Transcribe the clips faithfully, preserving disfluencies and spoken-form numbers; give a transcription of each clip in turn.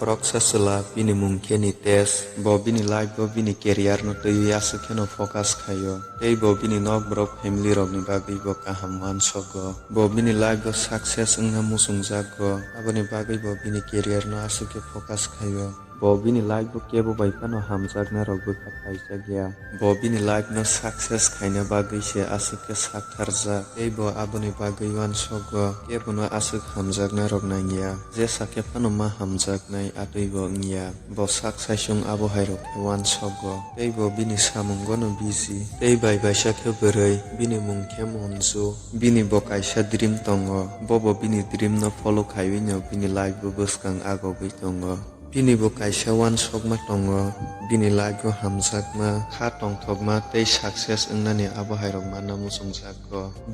Khoroksa chwla, bini mung khe Nitesh. Bo bini life-o bini career-no twiwi aswk kheno focus khaio. Tei bo bini nokborok, family-rokni bagwi bo kaham uansukgo. Bo bini life-o success wngna muchungjakgo, aboni bagwi bo bini career-no aswk khe focus khaio. Bo bini life-o kebo bai phano hamjaknarok bwkha khaijak ya. Bo bini life-no success khaina bagwi se aswk khe saktharjak, tei bo aboni bagwi uansukgo, kebono aswk hamjaknarok nangya, jesa khe phano ma hamjaknai atwi bo wngya. Bo sak saichung abo hairok khe uansukgo, tei bo bini samungono busy. Tei bai baisa khe bwrwi, bini mung khe Monju. Bini bo kaisa dream tongo, bo bo bini dream-no follow khaiwino bini life-o bwskang agogwi tongo. Bini bo kaisa uansukma tongo, bini life-o hamjakma, kha tongthokma tei success wngnani abo hairok manna muchungjak.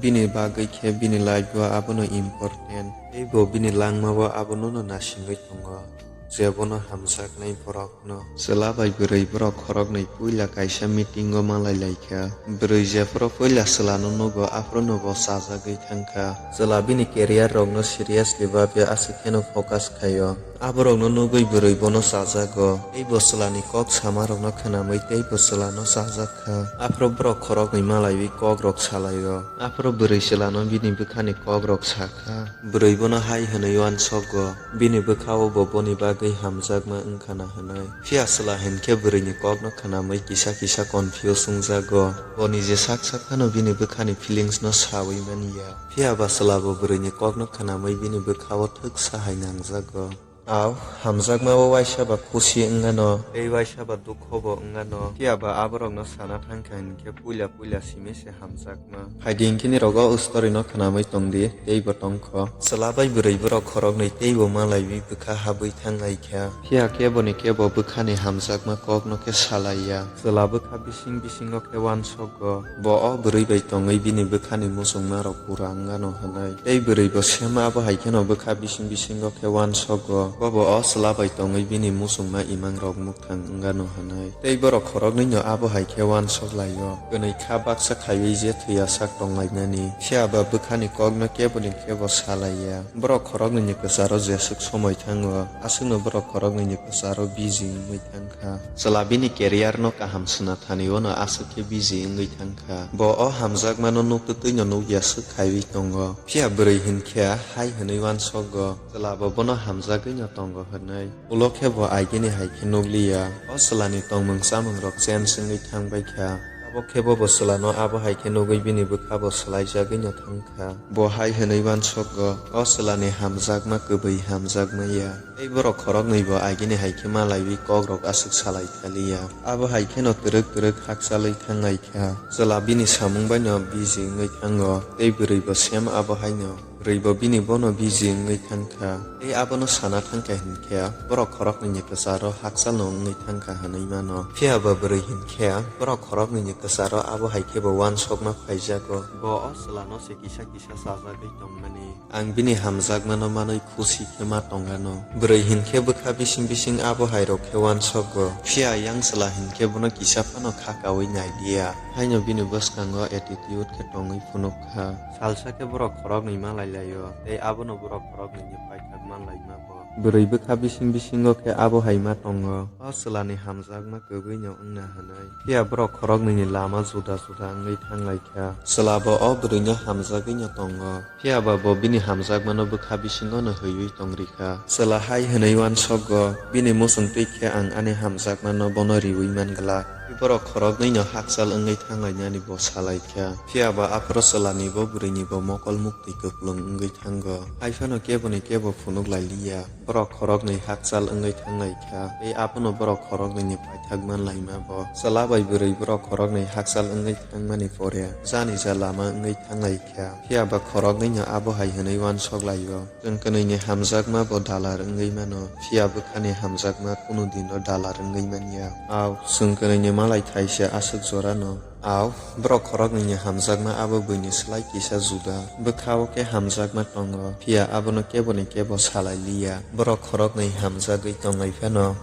Bini bagwi khe bini life-o abono important, tei bo bini langmao abonono nasingwi tongo, je bono hamjaknai borokno. Chwla bai bwrwi borok khoroknwi puila kaisa meeting-o malai lai kha. Bwrwi jephuru puila chwlano nugo, aphuru nugo chajagwi thang kha. Chwla bini career-rokno seriously babya, aswk kheno focus khaio. Aborokno nugwi bwrwi bono chajago. Tei bo chwlani kok samarokno khwnamwi tei bo chwlano chajak kha. Aphuru borok khoroknwi malaiwi kokrok salaio. Aphuru bwrwi chwlano bini bwkhani kokrok sa kha. Bwrwi bono hai hwnwi uansukgo, bini bwkha-o bo boni bagwi hamjakma wngkhana hwnwi. Phiya chwla hinkhe bwrwini kokno khwnamwi kisa kisa confuse wngjago. Bo nije sak sak phano bini bwkhani feelings-no saui manya. Phiya ba chwla bo bwrwini kokno khwnamwi bini bwkha-o thwksa hai nangjago. Au, hamjakma-o uaisa ba khusi wngano, tei uaisa ba dukho bo wngano, phiya ba aborokno sana thang kha hinkhe puila puila simi se hamjakma. Phaidi hinkhe nirok o story-no khwnamwi tongdi, tei bo tongkho. Chwla bai bwrwi borok khoroknwi tei bo malaiwi bwkha habwi thang lai kha, phiya keboni kebo bwkhani hamjakma kokno khe salai ya. Chwla bwkha bising bisingo khe uansukgo, bo o bwrwi bai tongwi bini bwkhani muchungmarok pura wngano hwnwi. Tei bwrwi bo same abo hai kheno bwkha bising bisingo khe uansukgo, bo bo o chwla bai tongwi bini muchungma imangrok muktang wngano hwnwi. Tei borok khoroknwino abo hai khe uansuk laio, kwnwi kha baksa khaiwi je thwiya sak tonglainani. Phiya ba bwkhani kokno keboni kebo salai ya. Borok khoroknwini kwcharo jeswk somoi thango, aswkno borok khoroknwini kwcharo busy wngwi thang kha. Chwla bini career-no kaham swna thani-o'-no aswk khe busy wngwi thang kha. Bo o hamjakmano nuktwtwino nukya swk khaiwi tongo. Phiya bwrwi hinkhe hai hwnwi uansukgo, chwla bo bono hamjagwino tongo hwnwi. Ulo khe bo agini hai khe nukliya. O chwlani tongmung chamungrok change wngwi thang bai kha. Abo khe bo bo chwlano abo hai khe nugwi bini bwkha bo swlaijagwino thang kha. Bo hai hwnwi uansukgo, o chwlani hamjakma kwbwi hamjakma ya. Tei borok khoroknwi bo agini hai khe malaiwi kokrok aswk salai thaliya. Abo hai kheno twrwk twrwk hakchalwi thang lai kha. Chwla bini samung baino busy wngwi thango, tei bwrwi bo same abo haino. Bwrwi bo bini bono busy wngwi thang kha. Tei abono sana thang kha hinkhe borok khoroknwini kwcharo hakchalno wngwi thang kha hwnwi mano. Phiya ba bwrwi hinkhe borok khoroknwini kwcharo abo hai khe bo uansukma phaijago. Bo o chwlano se kisa kisa chajagwi tongmani. Ang bini hamjakmano manwi khusi khe ma tongano. Bwrwi hinkhe bwkha bising bising abo hairok khe uansukgo. Phiya yang chwla hinkhe bono kisa phano kha kaui nailiya. Haino bini bwskango attitude khe tongwi phunuk kha. Salsa khe borok khoroknwi malai laio, tei abono borok khoroknwini paithak man laima bo. Bwrwi bwkha bising bisingo khe abo hai ma tongo. O chwlani hamjakma kwbwino wngna hwnwi. Phiya borok khoroknwini lama juda juda wngwi thang lai kha. Chwla bo o bwrwino hamjagwino tongo. Phiya ba bo bini hamjakmano bwkha bisingono hwiwi tong ri kha. Chwla hai hwnwi uansukgo, bini muchung twi khe ang ani hamjakmano bono riui man glak. Borok khoroknwino hakchal wngwi thang lainani bo sa lai kha. Phiya ba aphuru chwlani bo bwrwini bo mokol muktwi kwplwng wngwi thango. Hai phano keboni kebo phunuk lai liya. Borok khoroknwi hakchal wngwi thang lai kha, tei abono borok khoroknwini paithak man laima bo. Chwla bai bwrwi borok khoroknwi hakchal wngwi thangmani pore jani ja lama wngwi thang lai kha. Phiya ba khoroknwino abo hai hwnwi uansuk laio, "Chwng kwnwini hamjakma bo dalar wngwi mano, phiya bwkhani hamjakma kunu dino dalar wngwi man ya." Au, chwng kwnwini malai thaisa aswk jorano. Au, borok khoroknwini hamjakma abo buini slai kisa juda. Bwkha-o khe hamjakma tongo, phiya abono keboni kebo sa lai liya. Borok khoroknwi hamjagwi tong lai phano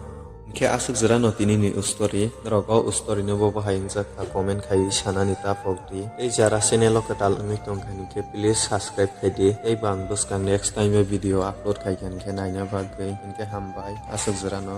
Hinkhe aswk jora no tini ni story, norok o story no bo bahai wngjak kha comment khai sanani ta phok di. Tei jara channel o kwtal wngwi tong kha hinkhe please subscribe khai di. Tei bo ang bwskang next time o video upload khai kha hinkhe naina bagwi. Hinkhe hambai aswk jora no.